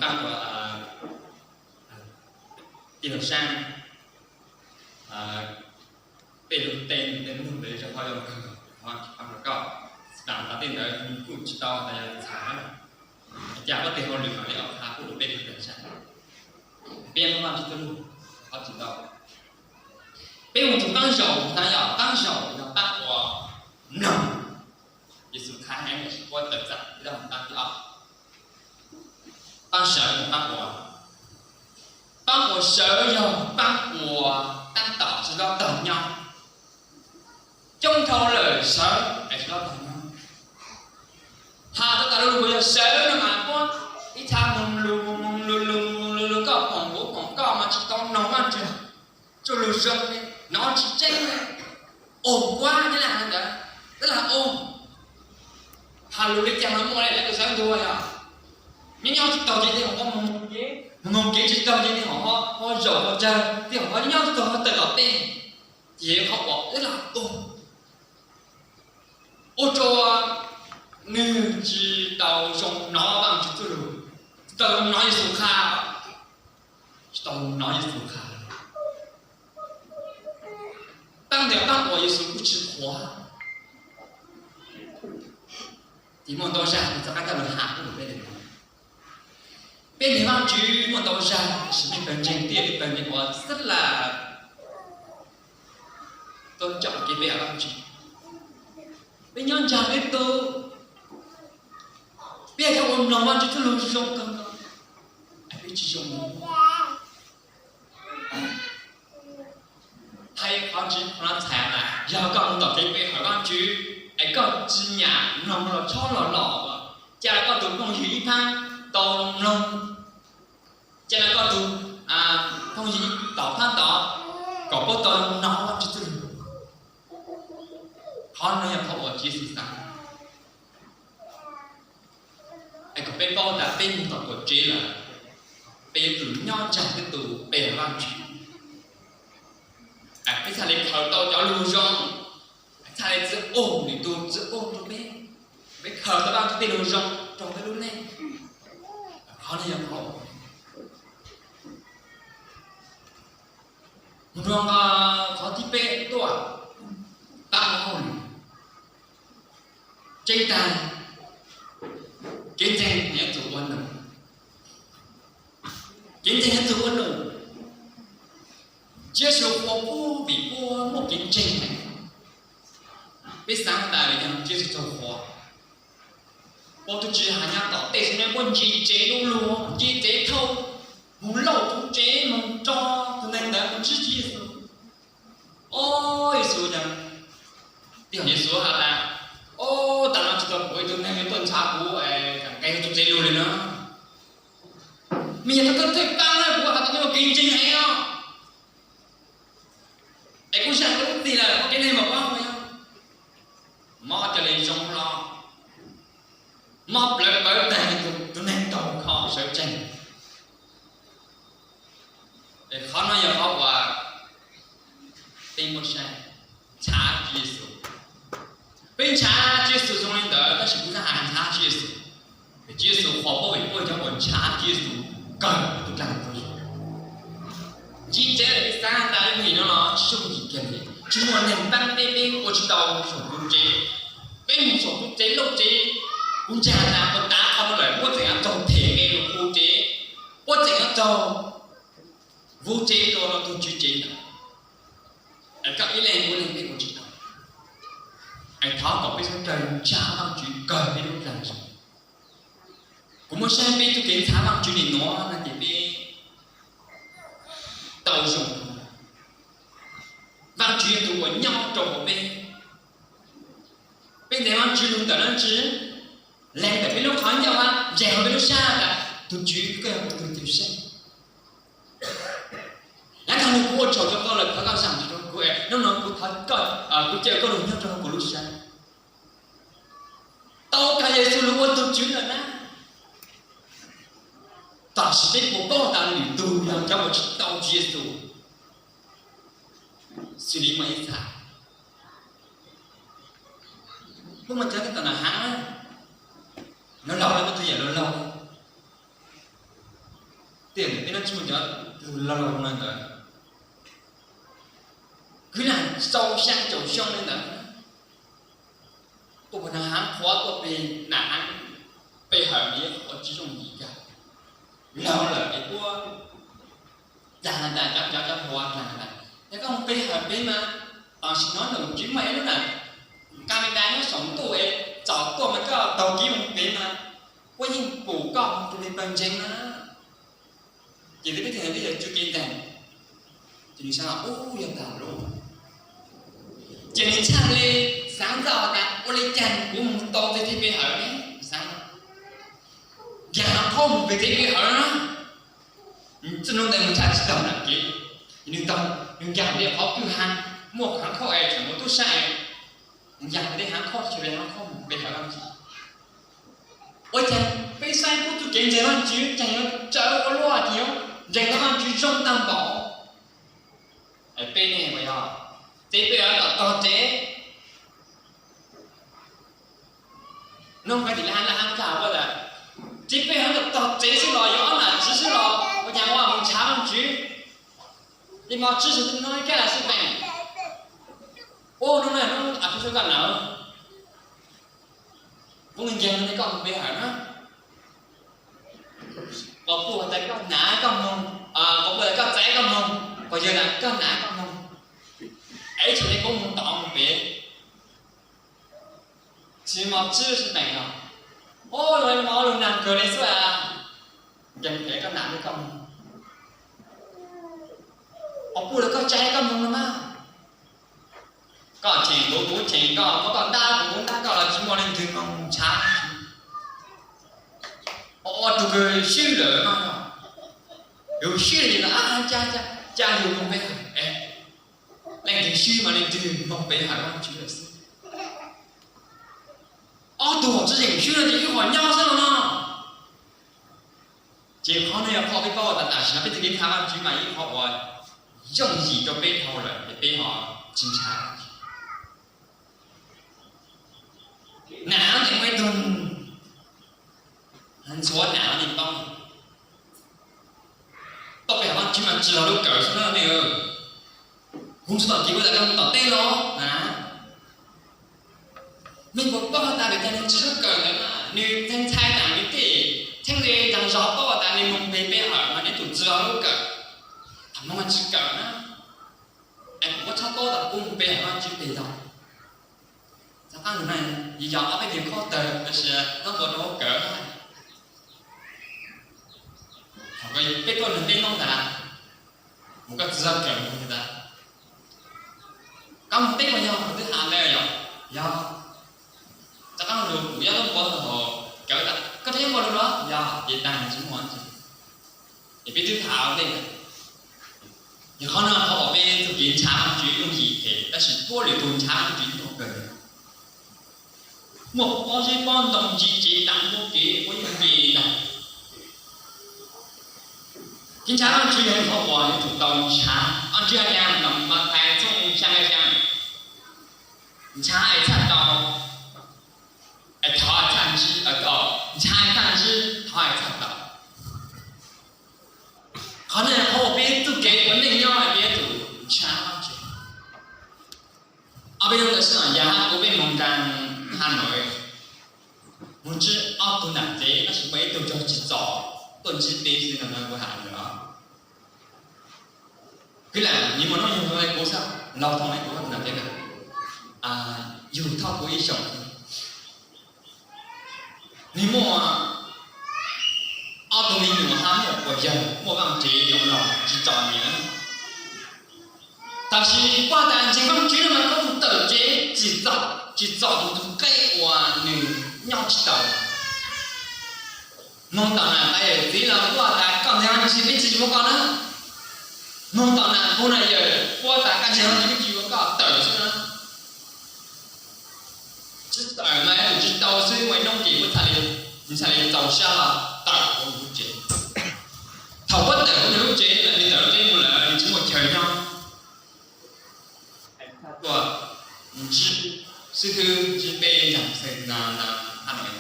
Pab uas tij laug Sab, peb lub teb tej mloog ntawd zoo, qhov zoo kawg, qhov zoo kawg. Tam tas tej ntawd kuj tsis tau tas yog txhais, cas koj tig hauj lwm mam li ob qha kuj rau peb tug tag zaj. Peb muaj Vajtswv txoj lus, qhov tsis tau. Peb mus tus qaab zaum tas yog qaab zaum yog qaab uas mloog Yexus qha heev, tsis puab tawm txam ib zaug, qaab thib ob. Qaab sawv yog qaab uas, qaab uas sawv yog qaab uas tab tom tsis tau tawg nyob. Coob dhau lawm sawv es tsis tau tawg nyob. Has rau tas lug yog sawv no mas puab ib txha moog lug moog lug lug moog lug lug, koj phoom kuv phoom koj mas tsis tau noog Vajtswv txuj lug zoo li, nov tsis tseeb li, ua kuab nyob li ntawd, twb lam ua. Has lug li cas los muaj li lawv tus sawv ntuag yog nyob nyob tsis taug ces tej hom ho moog kev, moog kev tsis taug ces tej hom ho zaum ho tsawg, tej hom ho nyob nyob tsis taug ho tawm tom tej, ces qhov uas wb lam ua ua rua nwg tsis tau zoo nov Vajtswv txuj lug, tsis tau zoo nov Yexus qha, tsis tau zoo nov Yexus qha. Taab ntawd taab uas Yexus kuj tsis qhuav. Ces muaj ntau zag kuv txhaj qab coj lug has rua peb le nuav. Peb nrug Vajtswv muaj ntau zag sis mej pawg ntseeg tiaj peb pawg ntseeg uas xwb lam tuaj coj kev peb hawm Vajtswv. Peb nyob nraag peb tug, peb yog cov uas mloog Vajtswv txuj lug zoo kawg nkaus, peb tsis zoo. Hais qhov tsis qhuav txhais mas yog koj mus tom kev peb hawm Vajtswv es koj tsis nyam mloog los txhob los los, cas koj tus phooj ywg ib phab tau mloog, cas koj tus phooj ywg tom phab tod kom puab tau nov Vajtswv txuj lug. Qhov no yog qhov uas Tswv Yexus xav, es kom peb paub tas peb mus tom tuam tsev lawm, peb yuav tsum nyob nraag peb tug peb hawm Vajtswv. Peb txhaj le khaws tau cov lug zoo, txhaj le txwv ua nwg tug txwv ua rua peb, peb khaws tau Vajtswv tej lug zoo rua peb lub neej. Qhov no yog qhov, mus rua qhov thib peb tuaj, pab ua hauj lwm. Tseeb tag, kev ntseeg yuav tsum ua num, kev ntseeg yuav tsum ua num. Tswv Yexus qhuas puab vim puab muaj kev ntseeg. Peb xaav tas yog Tswv Yexus txawj qhuas, puab tub tsi has nyob tom tej xwb ne, puab ntsis tsev lub lug, ntsis tsev thauj, moog lauj tug tsev, moog tso tug neeg ntawd moog ntsib Tswv Yexus. Au, Yexus, tij laug Yexus has tas, au, tas no tsis tau pum ib tug neeg yuav tuaj ntshav kuv, tseem nqe tug tsev lug li na. Mej yog thawj thawj paab na, kuv has tas nyob kev ntseeg heev os. Es kuv zag kuv lub txim lawm, muaj kev neeg mam paub. Mob cov le zoo los, mob plawv pawv tag, tus neeg taug kho sawv tsees. Es qhov no yog qhov uas peb muaj sai, ntshav Tswv Yexus. Peb ntshav Tswv Yexus zoo li ntawd, tab sis kuv txhaj has ntshav Tswv Yexus. Tswv Yexus qhuas puab vim puab cov uas ntshav Tswv Yexus kawg tug dlaag tau zoo. Ntsib tsev lawm peb xaav tas ib hnub no los tsis yooj yim kiag li, tsis muaj neeg paab peb, peb ua tsis tau saum tus tsev. Peb mus saum tus tsev lauj tsev, kuv ntseeg tas puas tas qhov no lawm puab tseem yuav raug them nqe lug hu tsev, puab tseem yuav raug vuv tsev rua tug tswv tsev ntawd. Es koj ib leeg ua leej peb ua tsis tau. Es thov kom peb suav dlawg ntshav Vaajtswv kawg peb lub dlaag zoo. Kuv muaj saib peb tug kev ntshav Vaajtswv nim nuav no ces peb tau zoo. Vaajtswv yog tug uas nyob rua huv peb. Peb ntseeg Vaajtswv lug ntawm dlaab tsi? Lees ntawm peb lub qhov ncauj, ntseeg huv peb lub sab tas tug Tswv koj yog kuv tug Cawmseej. Yav tag lug kuv ua tsaug rua koj lawm, thov koj zam txim rua kuv, hnub no kuv thov koj, kuv caw koj lug nyob rua huv kuv lub sab. Tau kag Yexus lug ua tug Tswv lawm na. Tam sis peb puas paub tas lwm tug yog cov uas tsis tau Tswv Yexus xws li muaj ib txha, muaj cov tau na, haav, lug laug, muaj tug yam lug laug, Tej zaum peb no tsis muaj cov lug laug laug li ntawd, kwv lam rau xyaa caum xyoo li ntawd, tuaj puag nram haav qhuav tuaj peg nram haav, pe hawm ib qhov tsis yooj yim kag, laug lawm es puab dlaag tas, cov cov cov hluas dlaag tas, yog koj mus pe hawm pem mas, tam sim no ntawm tsis muaj ib lub na, nqa me da nyob saum ntuj es txaus tuaj mas koj taug kev mus pem mas puab yeej pum koj mus rau peg pawg ntseeg na. Ces peb tug tij laug twb yog tswv kev nteeg, ces nws xaav ub yog tas lawm, ces nws txhaj le xaav zaj tas ua li cas kuv mus tau tej teb pe hawm ne, xaav nkag haav qhob mus pem teb pe hawm na. Txij hnub ntawd nws txhaj tsis taug nram kev, nws taug, nws nkag li qhov kwj ha muaj haav qhob es tseem muaj tub sab, nkag li haav qhob tsis li haav qhob mus pe hawm Vaajtswv. Ua cas peb saib puab tug kev ntseeg Vaajtswv tseem yuav tsawv ua luaj, tseem yuav ntseeg tau Vaajtswv zoo tag npaum. Peb ne, yog teb pe hawm kom tog tsev. Nub koj tim laj hab laj hab kag ua tas, teb pe hawm kom tog tsev xwb los yog ob nam tswv xwb los ua cas ua mus ntshav Vaajtswv? Li mos tswb xwb no kag lawm xwb peem. Ua no na, hnub a tu sab koj nam, kuv nkeeg li koj mus pe hawm na. Koj puj has tas koj nam koj moog, koj puj tas koj txaiv koj moog, koj yawg tas koj nam koj moog, es tsis li kuv mus tom mus pem. Tsis mos tswb xwb peem no. Ua li mos lug nag kawg li xwb a. Nkeeg pem koj nam koj moog. Koj puj tas koj txaiv koj moog no mas, koj cheem kuv, kuv cheem koj, muab koj ntab kuv, kuv ntab koj los tsis muaj leej twg moog ntshav. Ua tug kws swb lawm no, yus swb li no, ca, ca yus moog pe hawm, leej twg swb mas leej twg moog pe hawm Vaajtswv lawm xwb. Ob tug hom tswv yeem swb no ces ib qho nyob xwb no no. Ces qhov no yog qhov peb paub tas tam sim no peb tug kev ntshav Vaajtswv mas ib qhov uas yooj yim rau peb dhau lawm es peb ho tsis ntshav. Nam no muaj ib tug ntxhuav nam no nej paub, tau pe hawm Vaajtswv mas tsis lug lub kawm xwb na nej. Kuv tsis tom kev ua tas koj tom teb los na. Mej puas paub has tas vim cas nws tsis lub kawm ntawd mas nws txhais txhais tas nws tej txheeb ze dag zog paub tas nws moog pem pe hawm mas nws tus tsis lug lub kawm, thaum no mas tsis kawm na. Es kuv muab txhob paub tas kuv moog pe hawm Vaajtswv pem tau. Txhais tau nws na, yog ob peb tug khob tawg tab sis nub npua rau kawm. Thaum peb tuaj nug teb noob tas, mus koj tsis lug kawm tas, koj moog teb puas yog, koj twb has ntawd yog, yog. Rov qaab lug kuv yuav lub npua hauv kawm tas koj rov yuav npua lug los yog, ces tag tsis muaj. Es peb twb tham ua ntej, yog qhov no qhov uas peb tug kev ntshav Vaajtswv yooj yim heev tab sis puab lwm tug ntshav Vaajtswv nyuaj kawg. Muaj pob zeb pob ntoo ntsis tsev tas npua kev puab yeej nce ntag. Kev ntshav Vaajtswv yog qhov uas yuav tsum tau ntshav. Vaajtswv has tas nov Mathais tshooj xyaa nqai xyaa, ntshav es txhaj tau, es thov es txhaj ntsib, ntshav es txhaj ntsib, thov es txhaj tau. Qhov no yog qhov uas peb tug kev ua neej nyob peb yuav tsum ntshav Vaajtswv. Ob peb hnub ntawd sib yaam hab kuv peb moog nraag Hà Nội, moog ntsib ob tug nam tsev tab sis muaj ib tug cog tsis txom tuaj ntsib peb xwb no na kuv has ntawd. Kwv lam nws muaj hnub nyoog zoo le kuv xwb, laug thooj le kuv, nam tsev ntawd yug thauj kuv ib xyoos. Nws muaj ob tug me nyuam hab muaj puas yawg, muaj vaaj tsev yoov los tsis txom nyem. Tab sis puab tas ntseeg Vaajtswv no mas koj tawm tsev tsis txom, tsis txom tus tug qeb uas nws nyob tsis taus. Moog tom nam tas yawm txiv los puab tas koj ntseeg Vaajtswv peb tsis yuav koj na. Moog tom nam kuv na yawm puab tas koj ntseeg Vaajtswv peb tsis yuav koj, tawm xwb na. Tsis tawm mas yog tsis tau xwb, muaj ib hnub ces puab txhaj li, nws txhaj li txaus sab los tawm kuv lub tsev. Thaum puab tawm kuv lub tsev lawm, nws tawm lub tsev mus lawm, nws tsis muaj chaw nyob. Tuaj ntsib xib hwb, ntsib peb nraag xeem na, Hà Nội,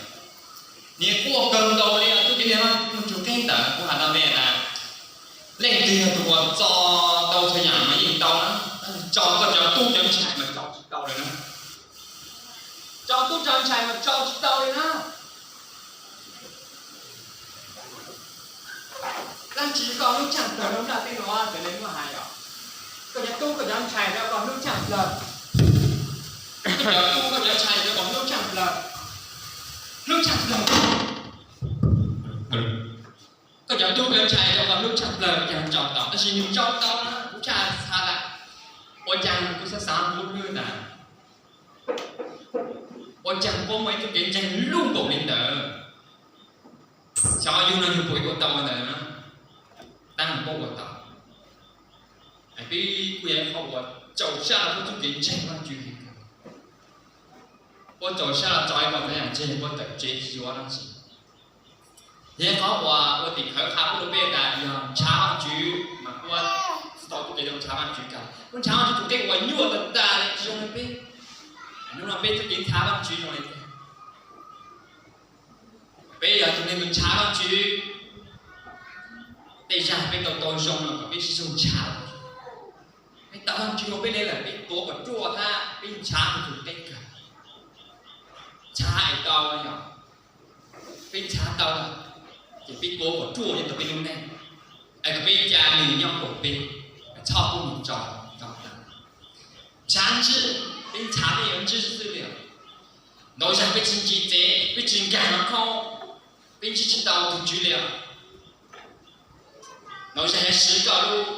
nws quaj kawg nkaus li, tub kev ntseeg Vaajtswv moog tsug qeb tawm, kuv has tau me tas Yog tus uas txo tau txhua yam mas yeej tau na, tab sis tso koj cov tub cov ntxhais mas tso tsis tau li na. Tso tub tso ntxhais mas tso tsis tau li na. Dab tsi koj hlub tshaj plaws rau nplaj teb no, raws li muaj hais os? Koj cov tub koj cov ntxhais rau koj hlub tshaj plaws. Koj cov tub koj cov ntxhais rau koj hlub tshaj plaws. Hlub tshaj plaws. Koj cov tub koj ntxhais rau koj hlub tshaj plaws, cas tso tau, tab sis nws tso tau na, kuv tshaj xav lawm. Ua cas kuv xav xav kuv hlub ntag. Ua cas puas muaj ib txoj kev ntseeg lub npaum li ntawd? Xyov yus no yus puas ua tau ua ntawd na. Tab sis puab ua tau. Peb kuj yog ib qho uas txaus sab los puab txoj kev ntseeg Vaajtswv heev kawg. Puab txaus sab los tso ib qho txhua yam tseg, puab tawm tsev tsis yuav dab tsi. Yog ib qhov uas ua tim khawv qha pub rau peb tas yog ntshav Vaajtswv mas puab txhawb tau txoj kev zoo ntshav Vaajtswv kawg. Puab ntshav Vaajtswv tus kheej uas nyuaj tas tas li, tsis zoo li peb. Hnub no peb txoj kev ntshav Vaajtswv zoo li cas? Peb yog tus neeg uas ntshav Vaajtswv, tej zag peb tau tau zoo los kom peb tsis txhob ntshav. Peb tau Vaajtswv ua peb li lawm, peb tuav kom ruaj hab peb ntshav tus kheej kawg. Ntshav es tau yog peb ntshav tau lawm, ces peb tuav kom ruaj nyob rau peb lub neej, es kom peb ca nws nyob nkaus peb, txhob pub nws tso rau tas. Ntshav ntswj, peb ntshav peb yuav ntswj xwb li. Ntau zag peb tsis ntsib tsev, peb tsis nkag hauv khoob, peb ntsib tsis tau tus Tswv li os. Ntau zag yuav siv koj lub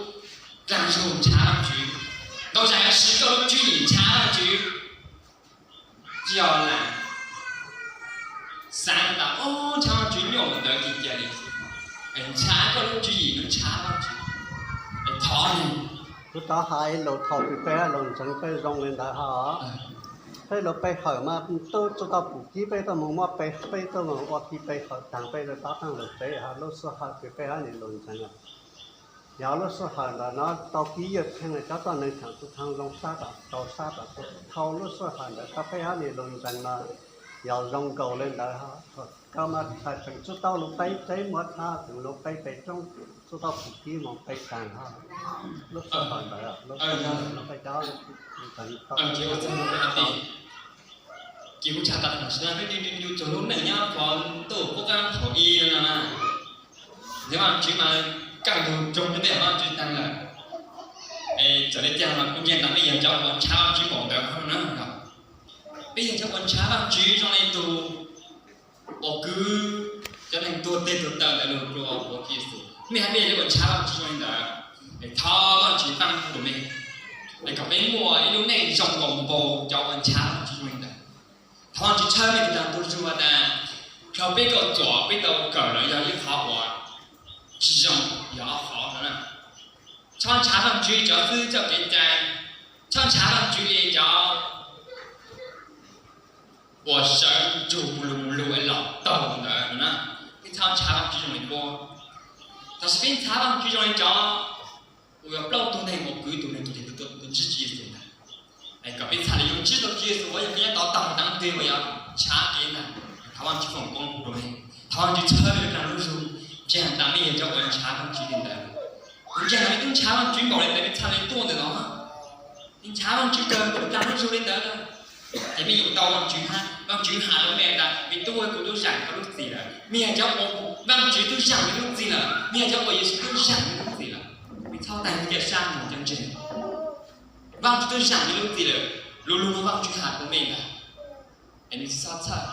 dlaag zug ntshav Vaajtswv, ntau zag yuav siv koj lub tswv yim ntshav Vaajtswv. Tsis yog lam xav tas ob ntshav Vaajtswv nyuaj mus ntawd tsis cia li, ntshav koj lub tswv yim ntshav Vaajtswv. Thov nws. Kuv rov hais lus thaum twg peb lug ntseeg peb zoo li ntawd hos. Peb lug pe hawm mas tub tsi tau pum kib, peb tuaj moog muab pe, peb tuaj moog ua ki pe hawm taag peb lug tab taag lug tsev hos lub sij hawm twg peb hab nim lug ntseeg. Yog lub sij hawm ntawm no tau kib yawg tsheej cov tuab neeg tseem tub thaab zoo sab tom tau sab tom tau. Thaum lub sij hawm ntawd tau peb hab nim lug ntseeg no yog zoo nkaus li ntawd hos. Koj mas tseem tsi tau lug pe tsev muab tshab, tseem lug pe pem roob, tsi tau pum kib moog pe taag hos. Lub sij hawm ntawd lub sij hawm no peb cov ntseeg tau Ces kuv txhaj tas tam sim no peb tug tug lub neej nyob qhov ntuj qub qaab thaum i no na, yog Vaajtswv mas kaj ntug roog peb tej Vaajtswv taag lawm. Es txawm li cas mas kuv ntshe tas mej yog cov uas ntshav Vaajtswv npaum ntawd na. Peb yog cov uas ntshav Vaajtswv zoo li tug uas kwv cov neeg tuag teg tuag taw ntawd lug rua huv Tswv Yexus. Mej hab mej yog cov uas ntshav Vaajtswv zoo li ntawd, es thov Vaajtswv paab rua mej, es kom peb muaj ib lub neej zoo nkaus npaum cov uas ntshav Vaajtswv zoo li ntawd. Thov Vaajtswv tshawb mej tug dlaag tug zug tas, dlhau peb kaum txuam peb tau kawm los yog ib qhov uas tsi zoo, yog ob qhov no na. Txhob ntshav Vaajtswv cov xwb txoj kev cai, txhob ntshav Vaajtswv li cov uas sawv ntsug mus lug mus lug es los taug ntawd na. Peb txhob ntshav Vaajtswv zoo li puab. Tab sis peb ntshav Vaajtswv zoo li cov uas yog plaub tug neeg uas kwv tug neeg tuag teg tuag taw tuaj ntsib Tswv Yexus ntag. Es kom peb txhaj le yuav ntsib tau Tswv Yexus uas yog koj nyob tau taag taag twg uas yog ntshav kev ntag. Thov Vaajtswv foom koob rua mej, thov Vaajtswv tshawb mej tug dlaag tug zug, ntseeg tas mej yog cov uas ntshav Vaajtswv li ntawd. Kuv ntseeg tas mej tub ntshav Vaajtswv npaum li ntawd mej txhaj le tuaj ntawm no. Mej ntshav Vaajtswv kawg, mej tug dlaag tug zug li ntawd, ces mej yuav tau Vaajtswv hab. Vaajtswv has rua mej tas, me tub, kuv tub zaam koj lub txim lawm. Mej yog cov uas Vaajtswv tub zaam mej lub txim lawm, mej yog cov uas Yexus tub zaam mej lub txim lawm. Mej txhob taig mej caj sab moog cov ntseeg. Vaajtswv tub zaam mej lub txim lawm, lug lug nuav Vaajtswv has rua mej ntag. Es mej txhob txhawj,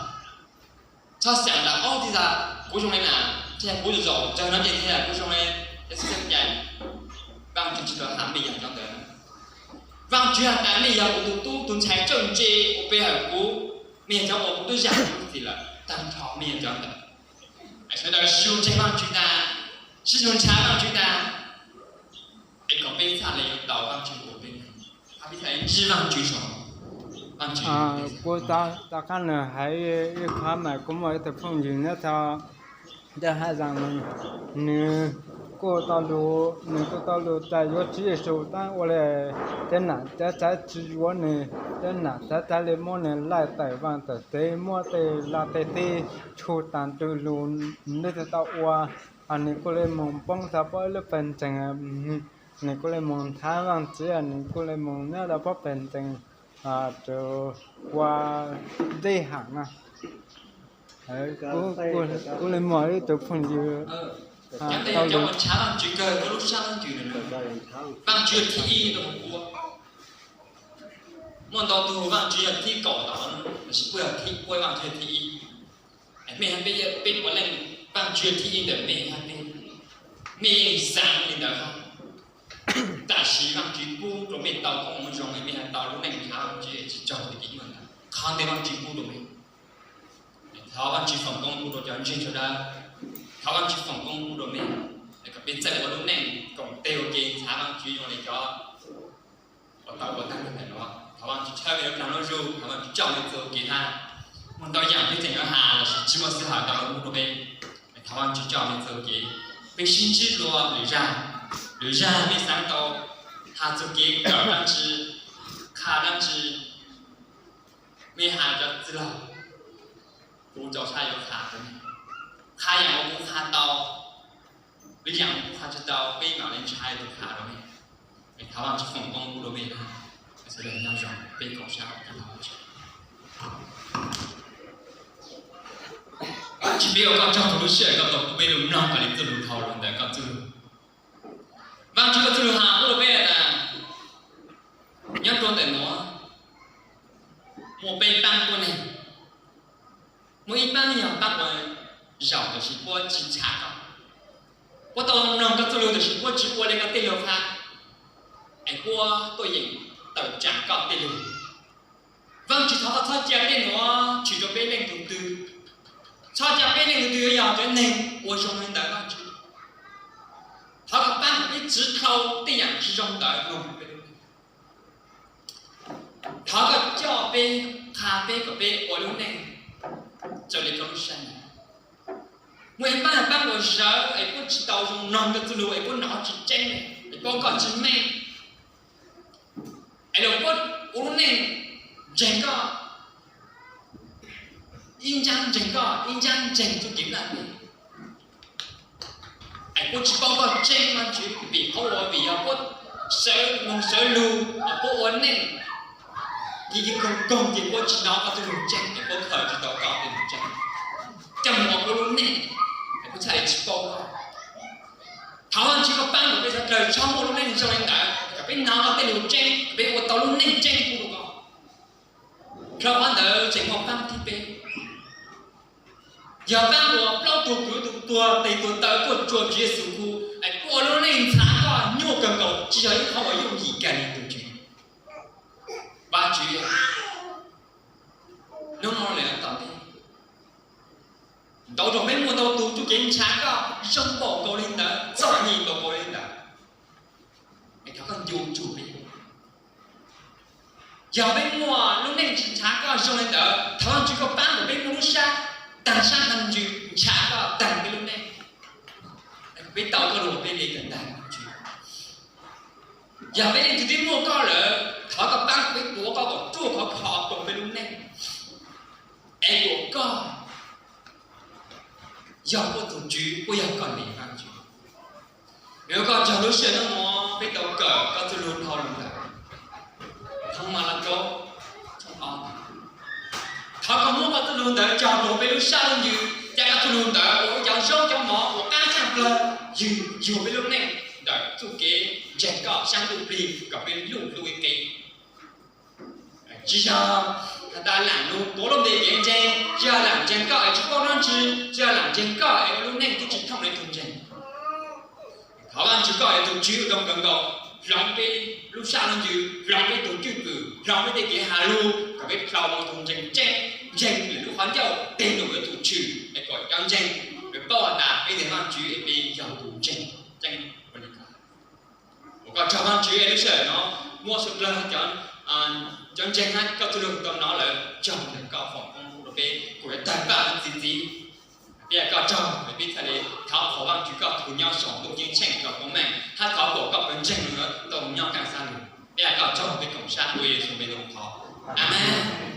txhob xaam tas ob txhia kuv zoo li na, txhia kuv zaum tsawg no ces txhia kuv zoo li, es txhia cai. Vaajtswv tsi tau has mej yog cov ntawd. Vaajtswv has tas mej yog kuv tug tub tug ntxhais txawj ntse uas pe hawm kuv, mej yog cov uas kuv tub zaam mej lub txim lawm, taag nrho mej yog cov ntawd. Sawv daws sib zug ntseeg Vaajtswv tas, sib zug ntshav Vaajtswv tas, es kom peb txhaj le yuav tau Vaajtswv ua peb neeg, peb txhaj le ntsib Vaajtswv zoo. Kuv rov qab nws hais ib qho mas kuv muaj ib tug phooj ywg nyob rau teb Haj Zaas, nws kuj tau lug, nws kuj tau lug tas yuav Tswv Yexus tab ua le cov nam cov txwv tsi yuav nws, cov nam cov txwv le muab nws laij tawm vaaj tawm tsev, muab tej laj tej teb tshum taag ntws lug, nws tsi tau ua. Nws kuj li moog poob tau puab ib lub pawg ntseeg, nws kuj li moog nrhav Vaajtswv, nws kuj li moog nyob rau puab pawg ntseeg, ua ntej haam na. Kuv li muaj ib tug phooj ywg, cov nrhav Vaajtswv kawg lub sab lub ntsws, Vaajtswv thib ib rau ua. Muaj ntau tug Vaajtswv yog thib kaum tod, tab sis puab yog thib ua, Vaajtswv yog thib ib. Mej hab peb, peb puav leej, Vaajtswv yog thib ib ntawm mej hab peb. Mej yeej xaav li ntawd hab. Tab sis Vaajtswv pub rau mej tau koob hmoov zoo, mej hab tau lub neej nrhav Vaajtswv tsi raug txuj kev muaj ntawd. Qhov ntawd Vaajtswv pub rau mej. Thov Vaajtswv foom koob pub rau cov ntseeg sawv daws. Thov Vaajtswv foom koob pub rau mej, kom peb txawj ua lub neej koom tes ua ke nrhav Vaajtswv zoo li cov uas tau ua tag nrho ntawm no. Thov Vaajtswv tshawb mej lub dlaag lub zug, thov Vaajtswv coj mej txuj kev hab. Muaj ntau yaam peb tseem yuav has los sis tsi muaj sij hawm tau lug rau peb. Thov Vaajtswv coj mej txuj kev. Peb sib ntsib dlua lwm zag, lwm zag mej xaav tau has txuj kev kawm dlaab tsi, qha dlaab tsi, mej has rau txwj laug, kuv rau sab yuav qha rau mej. Qha yaam uas kuv qha tau, lwm yaam uas kuv qha tsi tau peb mam li ntshai tug qha rau mej. Thov Vaajtswv foom koob pub rau mej hab. Sawv daws nyob zoo, peb koom sab ua tij laug. Vaajtswv, peb ua koj tsaug rau lub sij hawm koj tau pub peb lub mloog kom li txuj lug dhau lug ntawm koj txuj lug. Vaajtswv, koj txuj lug has pub rau peb tas nyob rua ntawm nuav muaj peb paab tuab neeg. Muaj ib paab yog paab uas zaum tab sis puab tsi nrhav koj. Puab tau mloog koj txuj lug tab sis puab tsi ua li koj tej lug qha, es puab tuaj yeem tawm tsaam koj tej lug. Vaajtswv, thov koj txhob ca tej nuav tshwm rua peb leej tug twg. Txhob ca peb leej tug twg yog cov neeg ua zoo li ntawd Vaajtswv. Thov koj paab kom peb tsi dlhau tej yaam tsi zoo ntawd moog rua peb lub neej. Thov koj coj peb, qha peb kom peb ua lub neej raws li koj lub sab nyav. Muaj ib paab, paab uas zawv es puab tsi tau zoo mloog koj txuj lug es puab nov tsi tseeb, es paub koj tsi meej, es los puab ua lub neej ntseeg koj, ib ntsab ntseeg koj ib ntsab ntseeg txuj kev nplaj teb. Es puab tsi paub koj tseeb Vaajtswv vim qhov uas vim yog puab sawv moog sawv lug, puab ua neej kiv kiv koog koog ces puab tsi nov koj txuj lug tseeb es puab khaws tsi tau koj tej lug tseeb coj moog ua puab lub neej, es puab txhaj le tsi paub koj. Thov Vaajtswv koj paab kom peb sawv dlawg txhob muaj lub neej zoo li ntawd, kom peb nov koj tej lug tseeb, kom peb ua tau lub neej tseeb pub rua koj. Rua qhov ntawd tseem muaj paab thib peb, yog paab uas plaub tug kwv tug tuag tes tuag taw kuj tsuas Tswv Yexus kuj, es kuj ua lub neej nrhav koj nyuaj kawg nkaus tsi yog ib qhov uas yooj yim kag li tug Tswv. Vaajtswv, hnub no lawm tom ntej, ntau zaug peb muaj ntau tug txuj kev nrhav koj zoo npaum nkaus li ntawd, txom nyem npaum nkaus li ntawd, es thov koj ncu tsug peb. Yog peb muaj lub neej tsi nrhav koj zoo li ntawd, thov Vaajtswv koj paab kom peb muaj lub sab taag sab taag ntsws nrhav koj taag peb lub neej, peb tau koj lug peb le kawm ntag Vaajtswv. Yog peb leej twg twb muaj koj lawm, thov koj paab kom peb tuav koj kom ruaj khov kho rua peb lub neej, es kom koj yog puab tug Tswv, puab yog koj niam Vaajtswv. Yuav koj tsaug lub sij hawm hnub no peb tau kawm koj txuj lug dhau lug ntawm Thooj Malakaub tshooj ob. Thov koj muab koj txuj lug ntawd cog rua peb lub sab lub ntsws, ca koj txuj lug ntawd ua ib cov zaub cov mov uas qaab tshaj plawg, ywg yuag peb lub neej ntawm txuj kev ntseeg koj saab ntuj plig kom peb luj lub qe. Tsi yog has tas laam lug tuav lub npe kev ntseeg, tsi yog laam ntseeg koj es tsi paub dlaab tsi, tsi yog laam ntseeg koj es ua lub neej twb tsi thooj le tug ntseeg. Thov Vaajtswv koj es tug Tswv zoo kawg nkaus, hloov peb lub sab lub ntsws, hloov peb tug cwj pwm, hloov peb tej kev has lug kom peb dhau ua tug ntseeg tseeb, ntseeg lwm lub qhov ncauj, teg num yuav tsum tshwm es kom cov ntseeg paub has tas peb ntseeg Vaajtswv es peb yog tug ntseeg tseeb ua li koj. Ua koj tsaug Vaajtswv es lub sij hawm no muab sawv dlawg cov ntseeg hab koj txuj lug tau nov lawm, tsaug ntawm koj foom koob pub rua peb kuas yuav tawg paj txi txiv. Peb ua koj tsaug es peb txhaj le thov qhuas Vaajtswv koj tug nyob saum ntuj ceeb tsheej tau koob meej hab thov kuas koj pawg ntseeg tau nyob kaaj xab lug. Peb ua koj tsaug, peb koom sab ua Yexus npe thov, Amees.